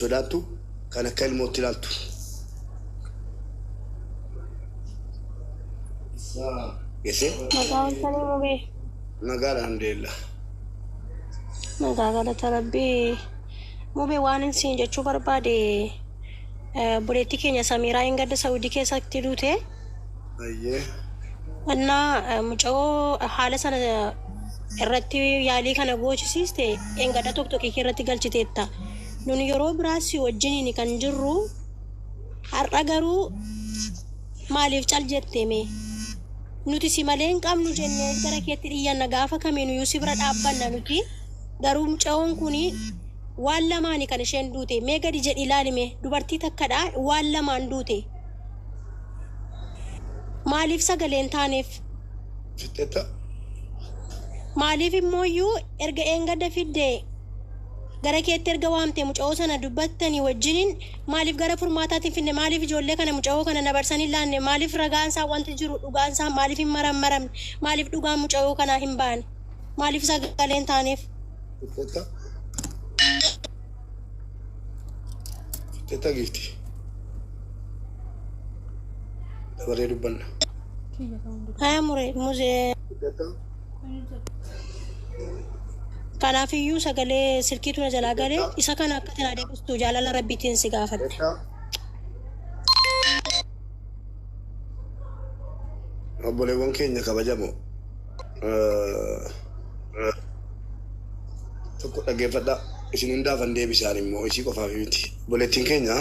Sodaattu kan akka ilmootti ilaaltu. Geessee Nagaa oltanii mubee. Nagaa alhamdulillah. Nagaa galata rabbii. Mubee waan hin siin jechuu barbaade obboleettii keenya Samiiraa hin gadda Saawudii keessatti duute. Ayyee. Innaa mucayoo haala sana irratti yaalii kana gochisiiste engadda tokko tokko irratti galchiteetta. Nun yeroo biraas si wajjiniin kan jirru har'a garuu maaliif cal jette mee? Nuti si malee hin qabnu jennee gara keetti dhiyyanna gaafa kamiinuyyuu si bira dhaabbanna nuti garuu mucayoon kun waan lamaani kan isheen duute mee gadi jedhi ilaali mee dubartii takkadha waan lamaan duute maaliif sagalee hin taaneef? Fixxetta. Maaliif immooyyuu erga eengadda fidde gara keetti erga waamte mucayoo sana dubbattani wajjinin maaliif gara furmaataatti hin fidne maaliif ijoollee kana mucayoo kana dabarsanii hin laanne maaliif ragaan isaa wanti jiru dhugaan isaa maaliif hin marammaramne maaliif dhugaan mucayoo kanaa hin baane maaliif sagalee hin taaneef. Fixxetta. Fixxetta giifti. Dabaree dubbanna. Haya mure muzee. Kanaaf iyyuu sagalee silkiitu na jalaa galee isa kana akka itti naa deebistu jaalala rabbiitiin si gaafadhe. Obboleewwan keenya kabajamoo tokko dhaggeeffadhaa. Isin hundaafan deebisaan immoo isii qofaaf miti. Obboleettiin keenya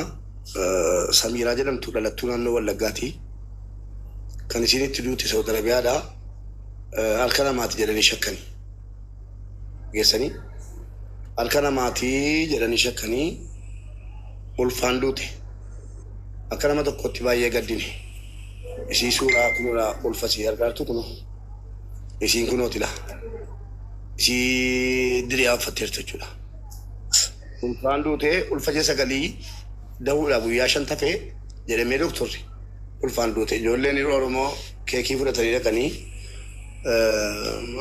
Samiiraa jedhamtu dhalattuu naannoo Wallaggaati. Kan isiin itti duute Saudi Arabiyaadha. Harka namaati jedhanii shakkani. Geessanii harka namaati jedhanii shakkanii ulfaan duute. Akka nama tokkotti baay'ee gaddine. Isii suuraa kunoodha ulfa isii argaartu kunoo. Isiin kunooti laa. Isii diriyaa uffatteertu jechuudha. Ulfaan duute ulfa ji'a sagalii dahuudhaaf guyyaa 5 tafee jedhamee doktorri ulfaan duute. Ijoolleen yeroo Oromoo keekii fudhatanii dhaqanii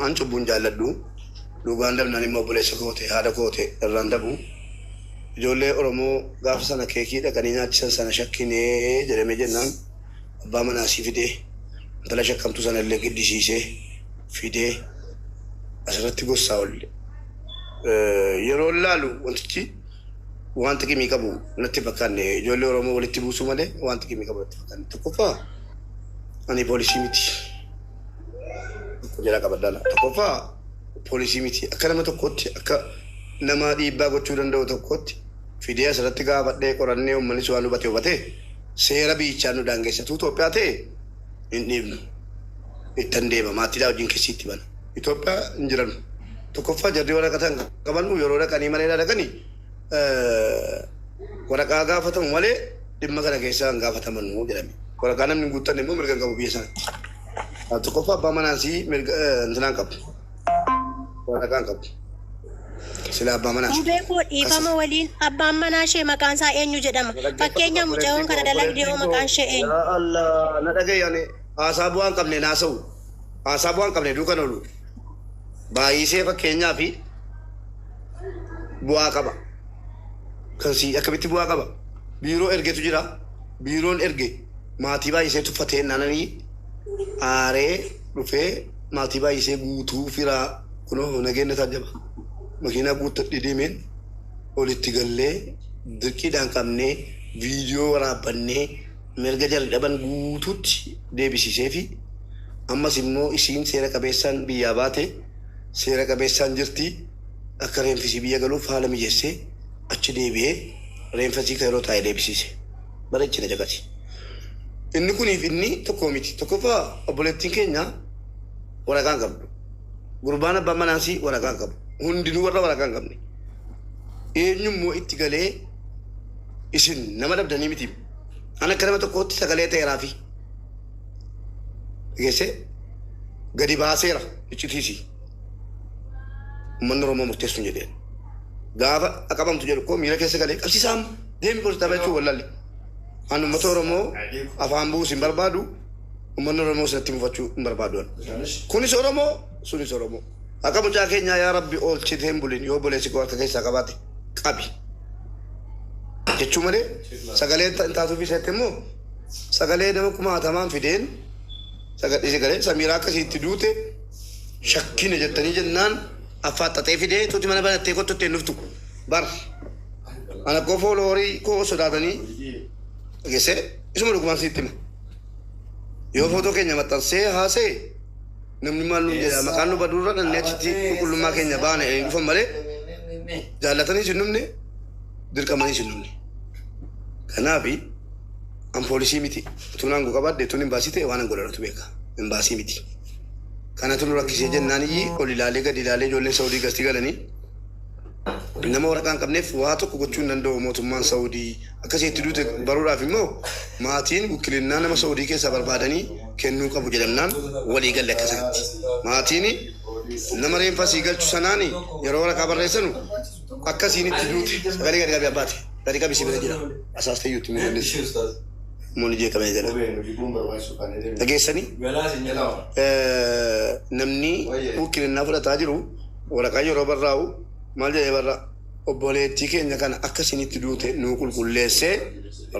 an cubbuun jaalladhu. Dhugaan dabnaan immoo obboleessa koo ta'e haadha koo ta'e irraan dabu. Ijoollee Oromoo gaafa sana keekii dhaqanii nyaachisan sana shakkinee jedhamee jennaan abbaa manaa isii fidee intala shakkamtuu sana illee giddisiisee fidee asirratti gossaa oolle. Yeroon laalu wantichi waan xiqimii qabu natti hin fakkaanne. Ijoollee Oromoo walitti buusuu malee waan xiqimii qabu natti hin fakkaanne. Tokkoffaa ani poolisii miti. Tokko jedhaa qabadhaa laa. Tokkoffaa poolisii miti. Akka nama tokkootti akka nama dhiibbaa gochuu danda'u tokkootti fidee asirratti gaafadhee qorannee uummannis waan hubate hubatee seera biyyichaan nu daangessa. Utuu Itoophiyaa ta'e hin dhiibnu. Ittan deema maatiidhaa wajjin kessii itti bana. Itoophiyaa hin jiranu. Tokkoffaa jarri waraqata hin qabanu yeroo dhaqanii mana hidhaa dhaqani waraqaa gaafatamu malee dhimma kana keessaa hin gaafatamanu jedhame. Waraqaa namni hin guuttanne immoo mirga hin qabu biyya sanatti. Tokkoffaa abbaa manaasii mirga intinaa hin qabu. Waraqaa hin qabu. Silaa abbaa manaasi. Mubee koo dhiifama waliin abbaan manaa ishee maqaan isaa eenyu jedhama? Na dhaggeeffadhu Fakkeenyaaf obboleettii mucayoon koo kana dalagde obboleettiin hoo koo maqaan ishee eenyu? yaa Allah na dhaga'i ani haasaa bu'aa hin qabne hin haasa'u. Haasaa bu'aa hin qabne duukan oolu. Baay'isee fakkeenyaaf bu'aa qaba. Kan si akkamitti bu'aa qaba? Biiroo ergetu jira. Biiroon erge maatii baay'isee tuffatee naananii aaree dhufee maatii baay'isee guutuu firaa kunoo nageenya taajjaba. Makiinaa guuttadhee deemeen olitti gallee dirqiidhaan qabnee viidiyoo waraabbannee mirga jarri dhaban guutuutti deebisiiseefi ammas immoo isiin seera qabeessaan biyyaa baate seera qabeessaan jirti akka reenfisii biyya galuuf haala mijeessee achi deebi'ee reenfa isii Kayroo taa'e deebisiise. Bareechi na caqasi. Inni kuniif inni tokko miti. Tokkoffaa obboleettiin keenya waraqaa hin qabdu. Gurbaan abbaan manaasii waraqaa hin qabu. Hundinuu warra waraqaa hin qabne. Eenyu immoo itti galee isin nama dhabdanii miti. An akka nama tokkootti sagalee ta'eeraafi. Dhageessee gadi baaseera iccitiisi. Uummanni Oromoo murteessuun jedheen. Gaafa qabamtu jedhu koo miira keessa galee qabsiisaa amma deemi poolisii xaabaa jechuun wallaalle. An uummata Oromoo afaan bu'uus hin barbaadu. Uummanni Oromoo isatti mufachuu hin barbaadu. An. Kunis Oromoo sunis Oromoo. Haqa mucaa keenyaa yaa Rabbi oolchitee hin bulin yoo obboleessi koo harka keessaa qabaate qabi. Jechuu malee sagalee hin taatuuf isatti immoo sagalee nama kumaatamaan fideen sagalee Samiiraa akkasiitti duute shakkina jettanii jennaan affaaxxatee fidee tuuti mana banattee kottu ittiin dhuftu bar. Ana koo fooloorii koo sodaatanii dhageessee isuma dhugumaan sitti hima. Yoo footoo keenya maxxansee haasee namni maal nuun jedha maqaan nu baduurra dhannee achitti qulqullummaa keenya baane dhufan malee jaallatanii sin dhufne dirqamanii sin dhufne. Kanaafi an poolisii miti. Utuun aangoo qabaadhe utuun imbaasii ta'e waan an godhanatu beeka. Imbaasii miti. Kanatu nu rakkisee jennaan iyyi ol ilaalee gadi ilaalee ijoolleen Saudii gasti galanii nama waraqaa hin qabneef waa tokko gochuu hin danda'u mootummaan Saudii. Akkasii itti duute baruudhaaf immoo maatiin wukkilinnaa nama Saudii keessaa barbaadanii kennuu qabu jedhamnaan walii galle akka sanatti. Maatiin nama reenfa sii galchu sanaan yeroo waraqaa barreessanu akkasiin itti duute sagalee gadi qabi abbaate gadi qabi si bira jira asaastee iyyuu itti himuu dandeessu. Mooni jeeqamee jira. Dhageessanii namni wukkilinnaa fudhataa jiru waraqaa yeroo barraa'u maal jedhee barraa obboleettii keenya kana akka isinitti duute nuu qulqulleessee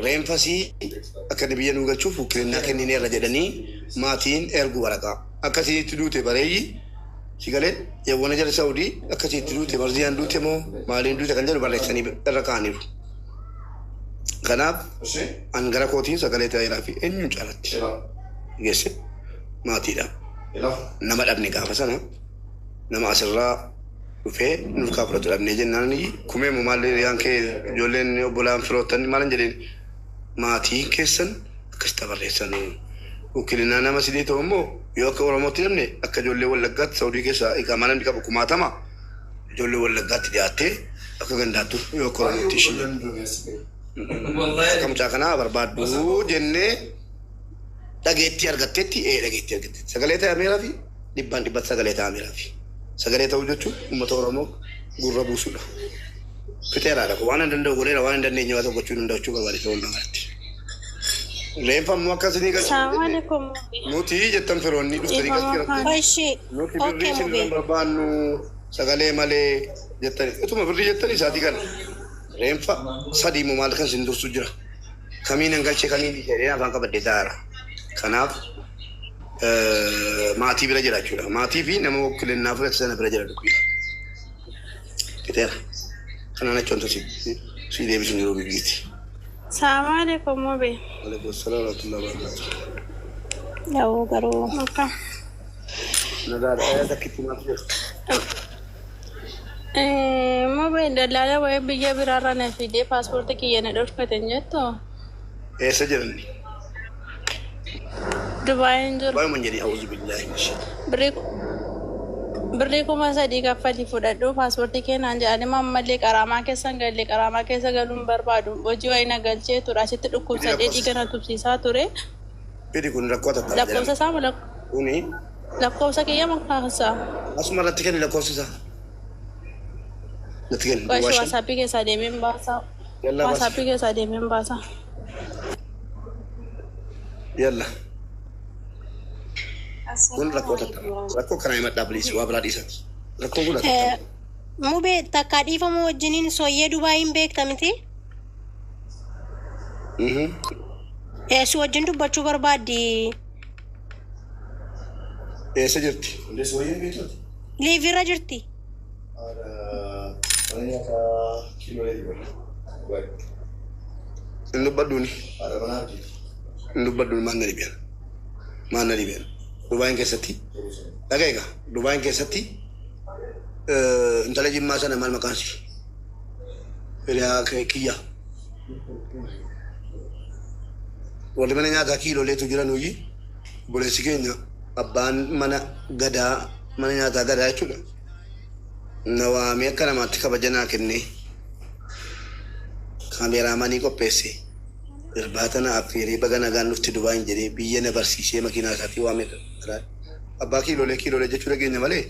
reenfasii akka inni biyya nuu galchuuf wukkilinnaa kennineerra jedhanii maatiin ergu waraqaa. Akka isinitti duute bareeyyi si galee yawwana jara Saudii akka isinitti duute marziyaan duute moo maaliin duute kan jedhu barreessanii irra kaa'aniiru. Kanaaf an gara kootiin sagalee ta'eeraa fi eenyuun caalatti geesse maatiidha. Nama dhabne gaafa sana nama asirraa dhufee nurkaa fudhatu dhabnee jennaan kumee moo maal hiriyaan kee ijoolleen obbolaan firoottan maalan jedheen maatiin keessan akkasitti barreessan. Wukilinaa nama sidii ta'u immoo yoo akka Oromootti dhabne akka ijoollee Wallaggaatti Saudii keessaa iqaamaa namni qabu kumaatama ijoollee Wallaggaatti dhiyaattee akka gandaattu yoo akka Oromootti ishii akka mucaa kanaa barbaaddu jennee dhageettii argatteetti ee dhageettii argatteetti sagalee ta'ameeraa fi dhibbaan dhibbatti sagalee ta'ameeraa fi sagalee ta'uu jechuun uummata Oromoo gurra buusuudha. Fixeeraadha waan hin danda'u godheera waan hin dandeenye waa tokko gochuu hin danda'u jechuu barbaade ta'uu namaatti. Reenfa immoo akkasinii galchu Assalamu alaikum. nuti jettan firoonni dhuftanii galchuu Ishi nuti okay birrii isin mubee. irra barbaannu sagalee malee jettani utuma birrii jettanii isaatii kana reenfa sadii immoo maal kan isin dursu jira kamiin an galchee kamiin jedhee afaan qabadhee taa'aara. Kanaaf maatii bira jira jechuudha. Maatii fi nama wakkilinnaa fudhate sana bira jira dubbii. Fixeera. Kanaan achi wanta si deebisu hin jiru biyyitti. Assalamu alaikum mubee. Waalaikum salaam wa rahmatullahi wa barakatuh. Yaa'u garuu Okay. Nagaadha. Ayyaa takkitti maaltu jira? Mubee dallaala wayii biyya biraarraa na fidee paaspoortii kiyya na dhorkate hin jettu? Eessa jiranni? Dubaayin jiru. Baay'uma hin jedhin a'uuzu billaahi minash Birrii 3000 kaffalii fudhadhu paaspoortii kennaan jedhanii ammallee qaraamaa keessa hin galle qaraamaa keessa galuun barbaadu hojii wayii na galchee ture asitti dhukkubsadhee dhiiga na tubsiisaa ture. Fidi kun rakkoo tattaala Lakkoofsa jedhama. isaa moo Kuni lakkoofsa kiyya makaasaa? asuma irratti kenni lakkoofsa isaa. Natti kenni Qoshi duwwaa shan. waasaappii keessaa deemeen baasaa. Yallaa baasi. Waasaappii keessaa deemeen baasaa. Yalla. Kun rakkoo tattaala. Rakkoo kana himadhaa please waa biraa dhiisati. Rakkoon kun tattaala. Mubee takka dhiifama wajjiniin sooyyee Dubaayin beekta miti? Si wajjin dubbachuu barbaaddi. Eessa jirti? Liiviirra jirti. Hin dubbadhuuni. Hin dubbadhuuni maal na dhibeen? Maal na dhibeen? Dubaayin keessatti. Dhaga'i egaa Dubaayin keessatti intala jimmaa sana maal maqaan ishee? Hiriyaa kiyya. Warri mana nyaataa kiiloleetu jiran hojii obboleessi keenya abbaan mana gadaa mana nyaataa gadaa jechuudha. Na waamee akka namaatti kabaja naa kennee kaameraamanii qopheesse irbaata na affeeree baga nagaan dhufte Dubaayin jedhee biyya na barsiisee makiinaa isaatii waamee abbaa kiilolee kiilolee jechuu dhageenya malee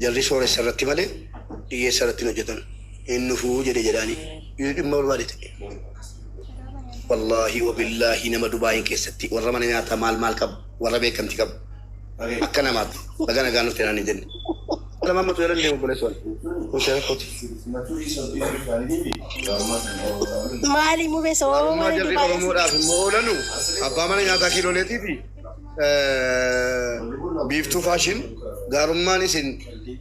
jarri sooressa irratti malee hiyyeessa irratti hin hojjetan. Hin dhufuu jedhe jedhaanii yoo dhimma barbaade ta'e. Wallaahi wabillaahi nama Dubaayin keessatti warra mana nyaataa maal maal qabu warra beekamtii qabu akka namaatti baga nagaan dhufte naan hin jenne. Lama matu jalan deemu obboleessuwan. Kun seera kooti. Maali mubee sababa Gaarummaa mana jarri Dubaayii Oromoodhaaf immoo oolanu abbaa mana nyaataa kiilooleetii fi biiftuu faashin gaarummaan isin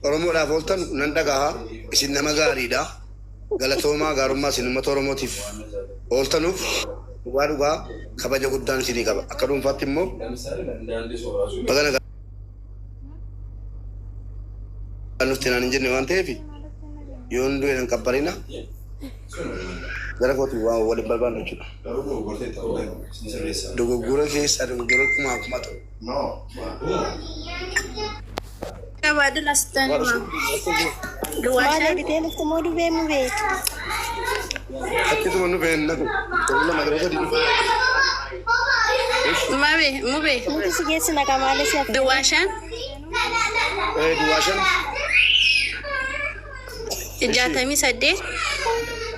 Oromoodhaaf ooltan nan dhagaha. Isin nama gaariidha. Galatoomaa gaarummaa isin uummata Oromootiif ooltanuuf dhugaa dhugaa kabaja guddaan isinii qaba. Akka dhuunfaatti immoo baga nagaan nutti naan hin jenne waan ta'eef yoon du'e nan qabbarina gara kootiin waan waliin barbaannu jechuudha. Dogoggora keessaa dogoggora kumaa kuma ta'u. Qabaadhu lastan hima. Maal Duwwaa 5 argitee lafti moo dubee mubee? Akkasuma nu fe'en naku. Yeroo lama yeroo sadii dhufe. Mabe mube Nuti si geessina qamaalee si affeerra. duwwaa 5 Duwwaa 5 68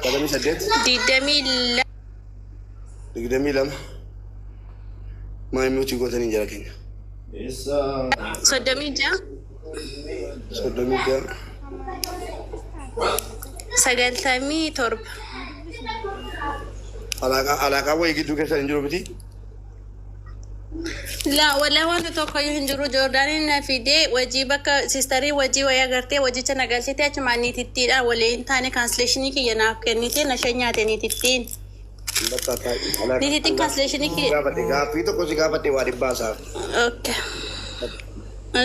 68 22 22 maayimii gootanii jara keenya. 36 36 97. Alaaqaa wayii gidduu keessan hin jiru miti. La walaa wanti tokko iyyuu hin jiru. Joordaaniin na fidee wajii bakka siistarii wajii wayii agartee wajicha na galchite achuma niitittiidha waliin taane kaansileeshinii kiyya naaf kennite na shan nyaate niitittiin. Bakka taa'e. Niitittiin kaansileeshinii kiyya. Gaafadhe gaaffii tokko si gaafadhe waa dhibbaa isaa. Okay.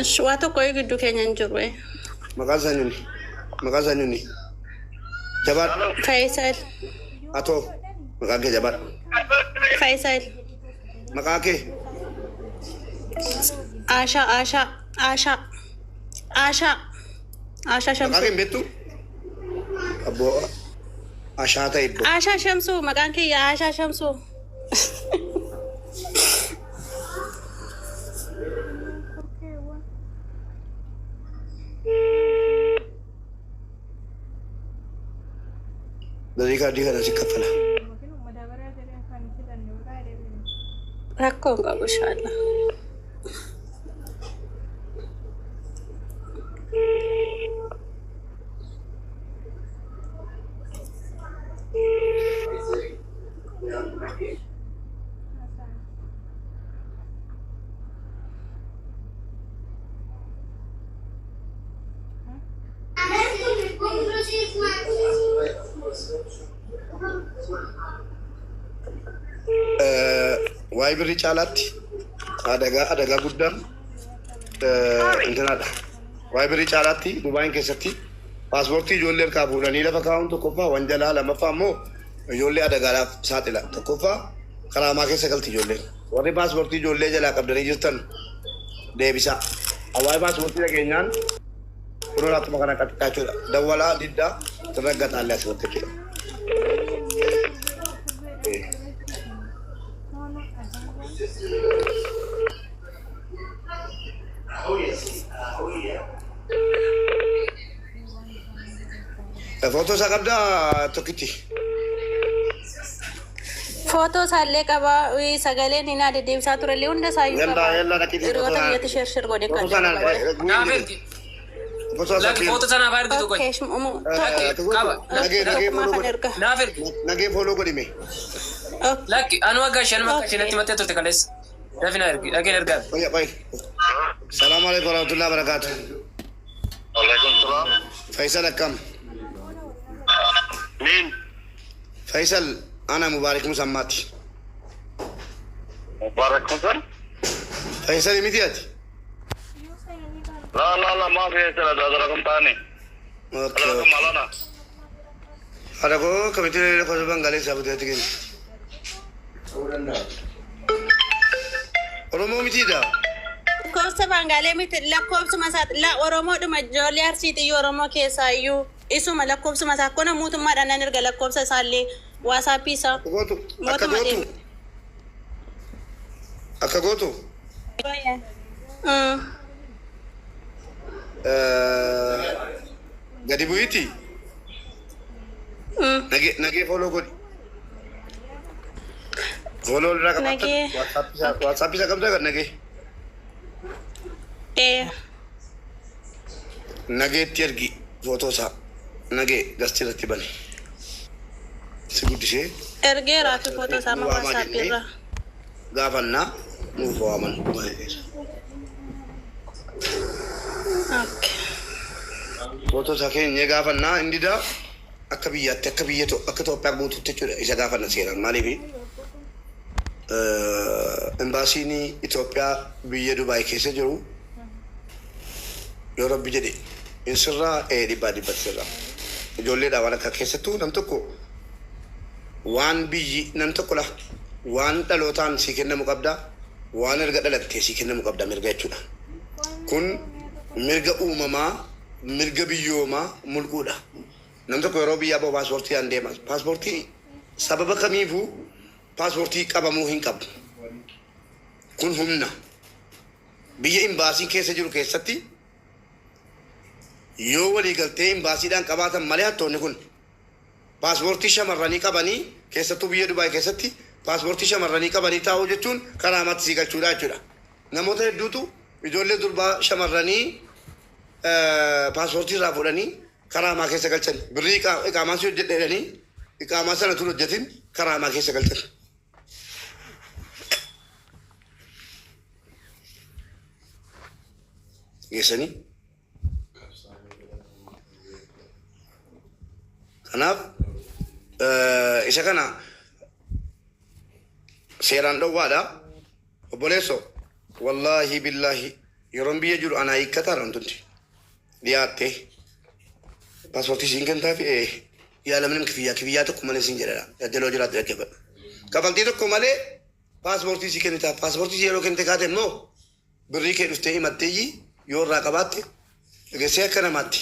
Ish, waa tokko iyyuu gidduu keenya hin jiru. Maqaan isaa eenyuuni? Maqaan isaa eenyuuni? Jabaadhu. Faayisal. Atoo maqaan kee jabaadhu. Faayisal. Maqaa kee Ashaa Ashaa Ashaa Ashaa Ashaa maqaa Shamsuu. kee hin beektu? Abboo Ashaa ta'e iddoo. Ashaa Shamsuu maqaan kiyya Ashaa Shamsuu. Gatii kaardii kana si kaffala. Rakkoo hin qabu inshallah. Waa'ee birrii caalaatti adagaa adagaa guddaan intinaadha. Waa'ee birrii caalaatti Dubaayin keessatti paaspoortii ijoollee harkaa fuudhanii lafa kaa'uun tokkoffaa wanjalaa lammaffaa immoo ijoollee adagaadhaaf saaxila. Tokkoffaa karaamaa keessa galti ijoolleen. Warri paaspoortii ijoollee jalaa qabdanii jirtan deebisaa. Waa'ee paaspoortii dhageenyaan kunoo akkuma kana qaxxaa jechuudha. Dawwalaa diddaa sirra gataallee asirratti jechuudha. Footoo isaa qabdaa tokkitti. Footoo isaallee qaba. Sagaleen hin deddeebisaa turellee hunda isaayyuu Yallaa qaba. yallaa dhaqii Hiriyoota biyyatti share share godhe Footoo kan sana Naaf ergi. Footoo isaa Lakki footoo sana naaf ergitu qoy. Okay, Qaba. Nagee nagee tokkummaa follow kan godhi. erga. Naaf ergi. Nagee follow godhime. Okay. Lakki anu akka isheen akka isheenatti mattee turte kaleessa. Dafi na ergi. Dhageen ergaa. Qoy qoy. Salaamu alaikum warahmatullahi wabarakatuh. Alaikum salam. Faisal akkam? مين؟ Faisal ana Mubarak Musammaati. مبارك حسن؟ Faisal miti ati? لا لا لا ما في فيصل هذا رقم ثاني. Okay. هذا رقم مالنا. Haadha koo kamitti lakkoofsa Bangaalee isaa buteetti kenni. Oromoo mitiidha. Lakkoofsa Baangaalee miti lakkoofsuma isaa la Oromoodhuma ijoollee Arsiitiyyuu Oromoo keessaa iyyuu isuma lakkoofsuma isaa akkona mootummaadhaan nan erga lakkoofsa isaallee waasaappii isaa. Akka gootu. Akka Mootuma gootu. deemu. Akka gootu. Gadi bu'iiti. Nagee nagee follow godhi. Follow irraa qabaatan. Nagee. WhatsApp isaa qabdaa kan nagee. Ee. Nageetti ergi footoo isaa. Nagee gastii irratti bane. Si guddisee Ergeeraa fi footoo isaa nu waamaa WhatsApp jennee irra. gaafannaa nuuf waaman Dubaay keessa. Okay. Footoo isaa keenyee gaafannaa inni daa akka biyyaatti akka biyya akka Itoophiyaa guutuutti jechuudha isa gaafanna seeraan maaliif imbaasiin Itoophiyaa biyya Dubaay keessa jiru yoo rabbi jedhe in sirraa ee dhibbaa dhibbatti sirraa ijoolleedha waan akka keessattuu nam tokko waan biyyi nam tokko la waan dhalootaan sii kennamu qabda waan erga dhalattee sii kennamu qabda mirga jechuudha. Kun mirga uumamaa mirga biyyoomaa mulquudha. Nam tokko yeroo biyyaa bahu paaspoortii aan deema. Paaspoortii sababa kamiifuu paaspoortii qabamuu hin qabu. Kun humna. Biyya imbaasiin keessa jiru keessatti yoo walii galtee imbaasiidhaan qabaatan malee hattoonni kun paaspoortii shamarranii qabanii keessattuu biyya Dubaay keessatti paaspoortii shamarranii qabanii taa'uu jechuun karaa hamaatti sii galchuudha jechuudha. Namoota hedduutu ijoollee durbaa shamarranii paaspoortii irraa fuudhanii karaa hamaa keessa galchan. Birrii iqaamaan si hojjedhe jedhanii iqaamaa sana tun hojjetin karaa hamaa keessa galchan. Geessanii. Kanaaf isa kana seeraan dhowwaadha. Obboleesso wallaahi billaahi yeroon biyya jiru anaa hiikkataadha wantunti. Dhiyaattee paaspoortii siin kentaa fi yaalamni kifiyyaa kifiyyaa tokko malee siin jedhadha. Yaddaloo jiraatti dhaggeeffadha. Kafaltii tokko malee paaspoortii sii kennitaa. Paaspoortii yeroo kennite kaate immoo birrii kee dhuftee himatteeyyi yoo irraa qabaatte dhageessee akka namaatti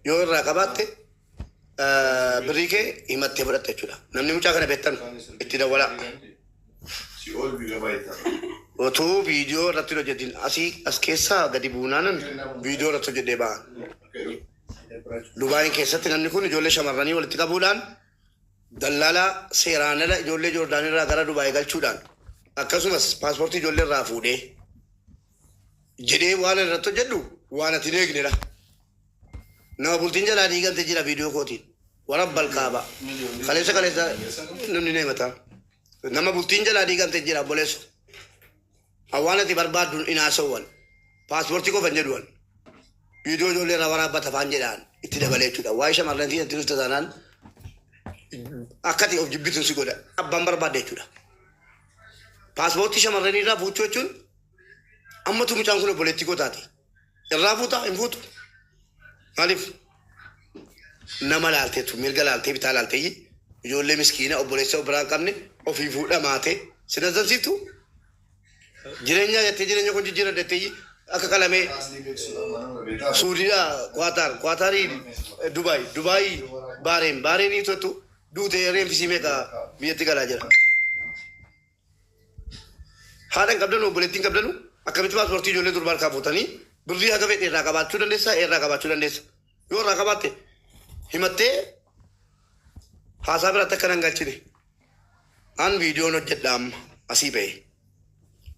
yoo irraa qabaatte birrii kee himattee fudhatta jechuudha. Namni mucaa kana beektan itti dawwalaa. Otoo viidiyoo irratti hin hojjetin asii as keessaa gadi buunaanan viidiyoo irratti hojjedhee ba'an. Dubaayin keessatti namni kun ijoollee shamarranii walitti qabuudhaan dallaalaa seeraan ala ijoollee Joordaan irraa gara Dubaay galchuudhaan akkasumas paaspoortii ijoollee irraa fuudhee jedhee waan irratti hojjedhu waan ati hin eegnedha. Nama bultiin jalaa diigamte jira viidiyoo kootiin. Warabba alkaaba. Kaleessa kaleessa namni ni himata. Nama bultiin jalaa diigamte jira obboleessa. Waan ati barbaaddu hin haasawwan. Paaspoortii qofa hin jedhuwan. Viidiyoo ijoollee irraa waraabbata afaan jedhaan itti dabalee jechuudha. Waa'ee shamarraniitiin itti dhufte taanaan akka ati of jibbituun si godha. Abbaan barbaadde jechuudha. Paaspoortii shamarranii irraa fuuchuu jechuun ammatu mucaan kun obboleettii koo taate. Irraa fuutaa hin fuutu. Maaliif? Nama laalteetu mirga laaltee bitaa laaltee ijoollee miskiina obboleessa of biraa hin qabne ofii fuudhamaatee si nazzansiiftu. Jireenya jettee jireenya kun jijjiirra jettee akka qalamee Suudiidhaa Kwaataar Kwaataarii Dubaay Dubaay Baareen Baareenii tuttu duutee reenfisii meeqa biyyatti galaa jira. Haadha hin qabdanu obboleettii hin qabdanu akkamitti paaspoortii ijoollee durbaa harkaa fuutanii birrii haga fedhe irraa qabaachuu dandeessa irraa qabaachuu dandeessa. Yoo irraa qabaatte himattee haasaa biraatti akka nan galchine. An viidiyoon hojjedha amma asii ba'e.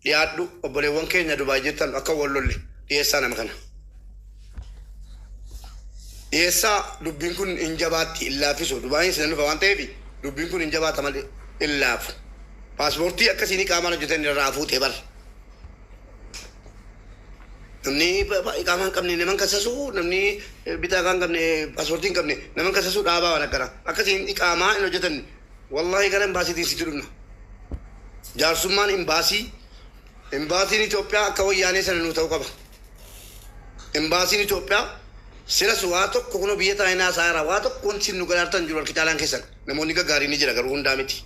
Dhiyaadhu obboleewwan keenya Dubaay jirtan akka wal lolle dhiyeessaa nama kana. Dhiyeessaa dubbiin kun hin jabaatti hin laaffisu. Dubaayin isin dhufa waan ta'eef dubbiin kun hin jabaata malee hin laafu. Paaspoortii akkasiin qaamaan hojjetan irraa fuutee bar. Namni iqaamaa hin qabne nama hin kasasu namni bitaa hin qabne paaspoortii hin qabne nama hin kasasu dhaabaa waan akkana. Akkasiin iqaamaa hin hojjetan wallahi gara imbaasiitiin sitti dhufna. Jaarsummaan imbaasii imbaasiin Itoophiyaa akka wayyaanee sana nuu ta'uu qaba. Imbaasiin Itoophiyaa silas waa tokko kunoo biyya taa'ee naasaa jira waa tokko wanti isin nu gargaartan jiru harki caalaan keessan namoonni gaggaariin ni jira garuu hundaa miti.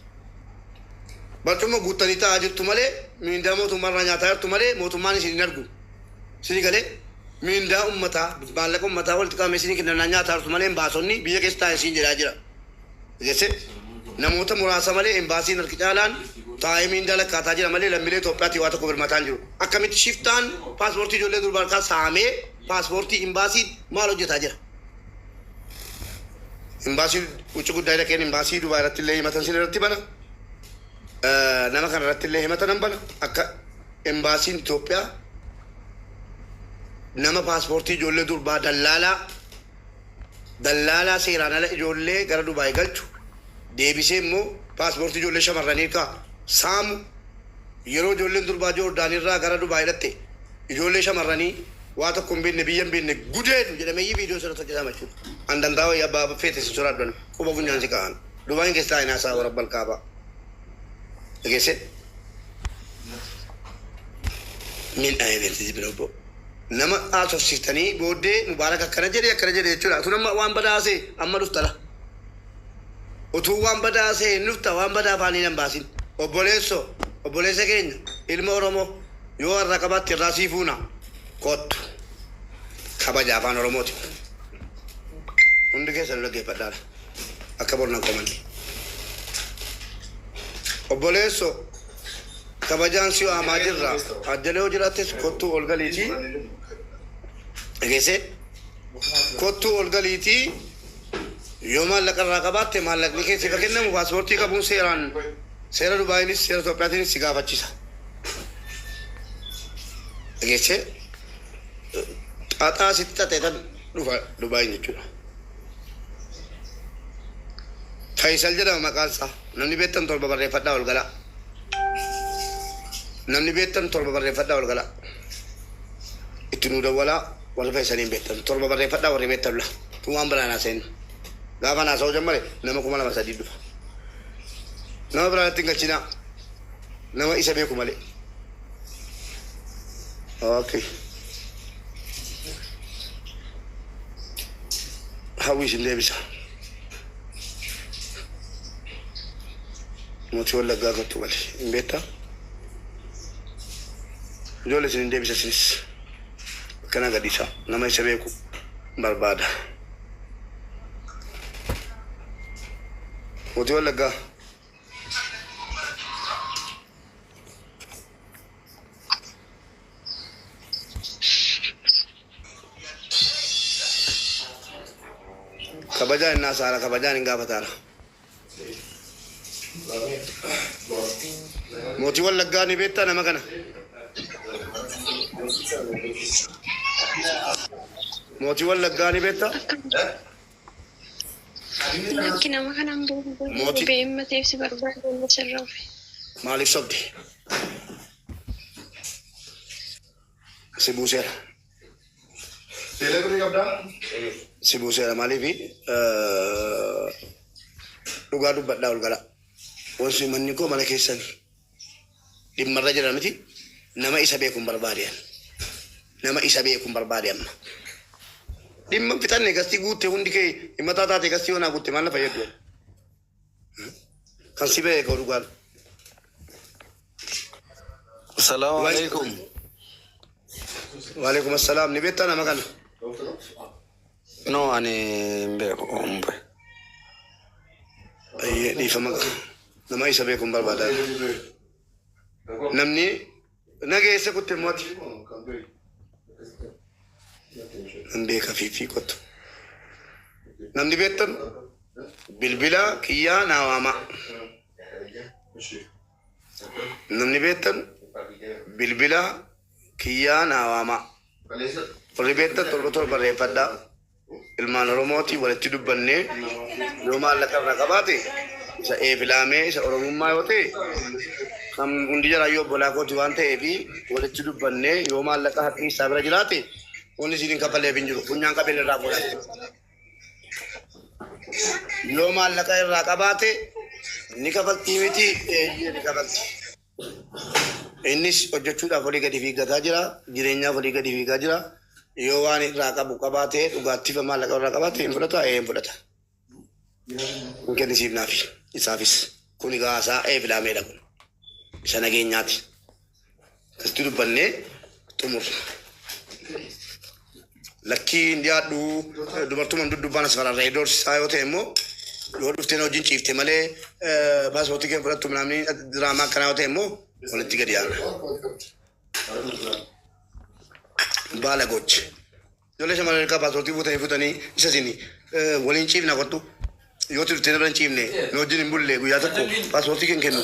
Barcuma guuttanii taa'aa jirtu malee miindaa mootummaa irraa nyaataa jirtu malee mootummaan isin hin argu. Isinii galee miindaa ummataa maallaqa ummataa walitti qabamee isinii kennannaa nyaataa jirtu malee imbaasonni biyya keessa taa'ee isin jedhaa jira. Jesse namoota muraasa malee imbaasiin harki caalaan taa'ee miindaa lakkaataa jira malee lammiilee Itoophiyaatii waa tokko birmataa hin jiru. Akkamitti shiftaan paaspoortii ijoollee durbaa harkaa saamee paaspoortii imbaasii maal hojjetaa jira? Imbaasii wucci guddaa dhaqeen imbaasii Dubaay irratti illee himatan sin irratti bana. Nama kana irratti illee himata nan bana. Akka imbaasiin Itoophiyaa Nama paaspoortii ijoollee durbaa dallaalaa dallaalaa seeraan ala ijoollee gara Dubaay galchu deebisee immoo paaspoortii ijoollee shamarranii ka saamu yeroo ijoolleen durbaa Joordaanirraa gara Dubaay dhatte ijoollee shamarranii waa tokko hin beekne biyya hin beekne gudeedu jedhamee viidiyoo sirratti hojjetama jechuudha. An danda'a wayii abbaa feete si soraadhan quba funyaan si kaa'an. Dubaayin keessa taa'in haasaa warra balkaabaa. Dhageesse? Min dhaa'ee bira obbo. Nama haasofsiiftanii booddee Mubaarak akkana jedhee akkana jedhee jechuudha. Tun amma waan badaasee amma dhuftala. Utuu waan badaasee hin dhufta waan badaa afaanii nan baasin. Obboleesso obboleessa keenya ilma Oromoo yoo har'a qabaatte irraa sii fuuna kottu. Kabaja afaan Oromooti. Hundi keessan dhaggeeffadhaadha. Akka bornan qomanne. Obboleesso kabajaan si waamaa jirra. Ajjalee yoo jiraattes kottuu ol galiitii. Dhageessee? Kottuu ol galiitii yoo maallaqa irraa qabaatte maallaqni kee siif kennamu paaspoortii qabuun seeraan seera Dubaayinis seera Itoophiyaatiinis si gaafachisa. Dhageessee? Xaxaa sitti xaxee tan dhufa Dubaayin jechuudha. Faisal jedhama maqaan isaa. Namni beektan torba barreeffadhaa ol galaa. Namni beektan torba barreeffadhaa ol galaa. Itti nuu dawwalaa warri Faisaliin beektan. Torba barreeffadhaa warri beektan la. Tun waan biraan haasa'in. Gaafa haasa'uu jammare nama 2000 dhufa. Nama biraan itti hin galchinaa. Nama isa beeku malee. Okay. Hawwi isin deebisa. Mootii Wallaggaa kottu malee. Hin beektaa? Ijoollee isin hin deebisa isinis. Akkana gadhiisa. Nama isa beeku barbaada. Mootii Wallaggaa. Kabajaan innaa saala kabajaan hin gaafataara. Mootii Wallaggaa ni beektaa nama kana? Mootii Wallaggaa ni beektaa? Lakki nama kanaan beeku Mootii beeymma si barbaadu sirra ofe. Maaliif sobde? Si buuseera. Si buuseera maaliifi dhugaa dubbadhaa ol gala. Wanti manni koo mana keessan dhimmarra jira miti nama isa beeku hin barbaade. Nama isa beeku hin barbaade amma. Dhimma fixanne gastii guutte hundi kee himataa taate gastii yoonaa guutte maal na fayyadu? Kan si beeku dhugaan. Salaamu alaikum. Waalaikum assalaam. Ni beektaa nama kana? No, ani hin beeku. Umbe. Ayyee dhiifama nama isa beeku hin barbaada. Namni nageesse kutte mooti. Nan beeka fiifii kottu. Namni beektan bilbila kiyyaa naa waama. Namni beektan bilbila kiyyaa naa waama. Warri beektan torba torba barreeffadhaa. Ilmaan Oromooti walitti dubbannee yoo maallaqa irraa qabaate isa eebilaamee isa Oromummaa yoo ta'e kan hundi jaraayyuu obbolaa kooti waan ta'eef walitti dubbannee yoo maallaqa haqqi isaa bira jiraate wanni isiin hin kaffaleef hin jiru. Funyaan qabeen irraa godha. Yoo maallaqa irraa qabaate ni kafaltii miti eeyyee ni kafalti. Innis hojjechuudhaaf olii gadi fiiggataa jira. Jireenyaaf olii gadi fiigaa jira. Yoo waan irraa qabu qabaate dhugaattiif maallaqa irraa qabaate hin fudhata ee hin fudhata. Hin kennisiifnaafi isaafis. Kuni gaasaa eebilaameedha kun. Isa nageenyaati. Akkasitti dubbannee xumurra. Lakkii hin dhiyaadhu dubartuma duddubbaan as fararree doorsisaa yoo ta'e immoo yoo dhuftee na wajjin ciifte malee paaspoortii kee fudhattu namni diraamaa akkanaa yoo ta'e immoo walitti gadi yaana. Baala gochi. Ijoollee shamarran harkaa paaspoortii fuutanii fuutanii isa isin waliin ciifna kottu. Yoo turtee na bira hin ciifne na wajjin hin bulle guyyaa tokko paaspoortii kee hin kennu.